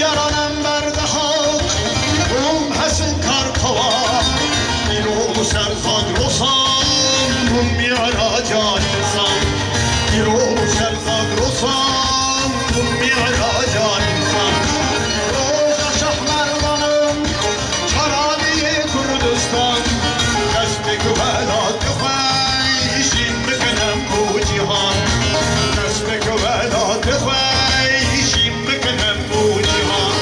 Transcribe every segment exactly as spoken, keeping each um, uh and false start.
Yaranem berde haq, bûm hesin kar tewa. Îro ser Zagrosan, bûm mîraca însan. Îro ser Zagrosan, bûm mîraca însan. Roja şahmervanan, çaraniyê Kurdistan. Destpêk welatê xwe, jîn bikinem bo cîhan. Destpêk welatê xwe, jîn bikinem bo cîhan.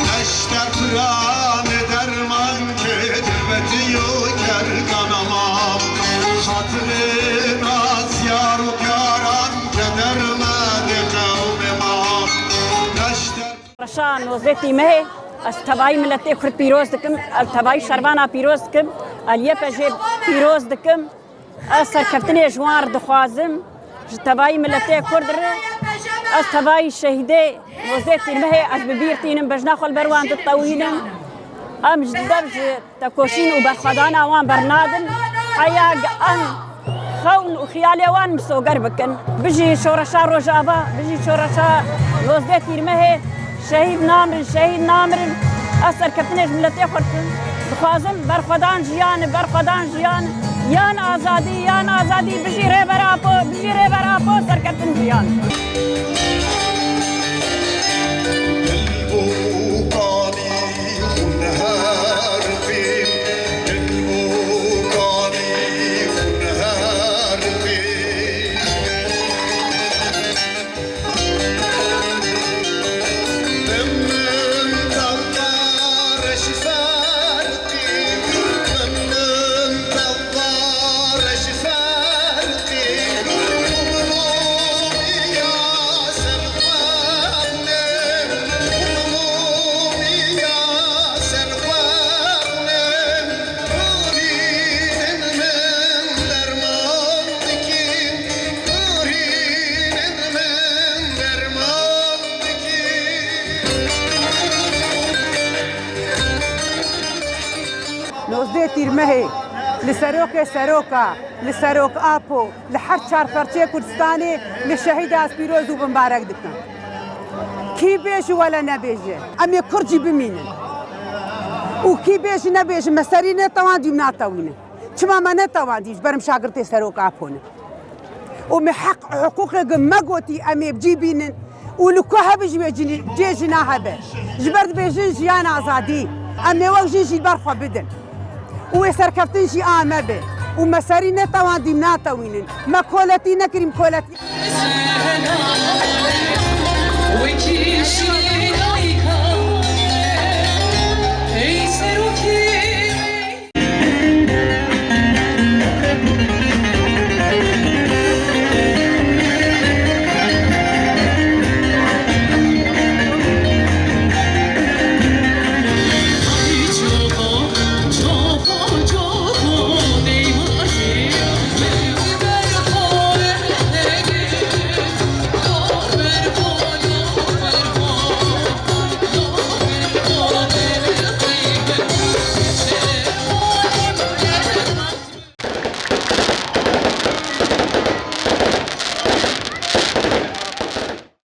Neşter piranê derman ke dirbetiyo kergana ma. Xatirê na ziyar û diyaran ke dermanê qewmê ma. Neşter Reşa nozdeh Tîrmehê, ez tevayî miletê Kurd pîroz dikim, ez tevayî şervana pîroz dikim, ez Y P J pîroz dikim. Ez serkeftinê ji wan re dixwazim, ji tevayî miletê Kurd re. Ez tevayî şehîdê nozdeh Tîrmehê ez bi bîr tînim, bejna xwe li ber wan ditewînim. Em ji dev ji tekoşîn û berxwedana wan bernadin. Heya em xewn û xiyalê wan misoger bikin. Bijî şoreşa Rojava, bijî şoreşa nozdeh Tîrmehê. Şehîd namirin, şehîd namirin. Ez serkeftinê ji miletê xwe dikim. Dixwazim berxwedan jiyan, berxwedan jiyan. Yan azadî, yan azadî. Bijî Rêber Apo, bijî Rêber Apo, serkeftin jiyan. Nozdeh Tîrmehê li serokê seroka, li serok Apo, li her çar perçeyê Kurdistanê li şehîda ez pîroz û bimbarek dikim. Kî bêje wele nebêje, em ê Kurd jî bimînin. Û kî bêje nebêje, me serî netewandî û natewînin. Çima me netewandî ji ber em şagirtê serok Apo ne. Û me heq û hiqûqê ku me gotî em ê bi cî bînin û li ku hebe jî wê cinî, cê jina hebe. Ji ber dibêjin jiyan azadî. Em ê wek jin jî li ber xwe bidin. Û wê serkeftin jî a me be. Û me serî netewandî, natewînin. Me koletî nekirî, koletî.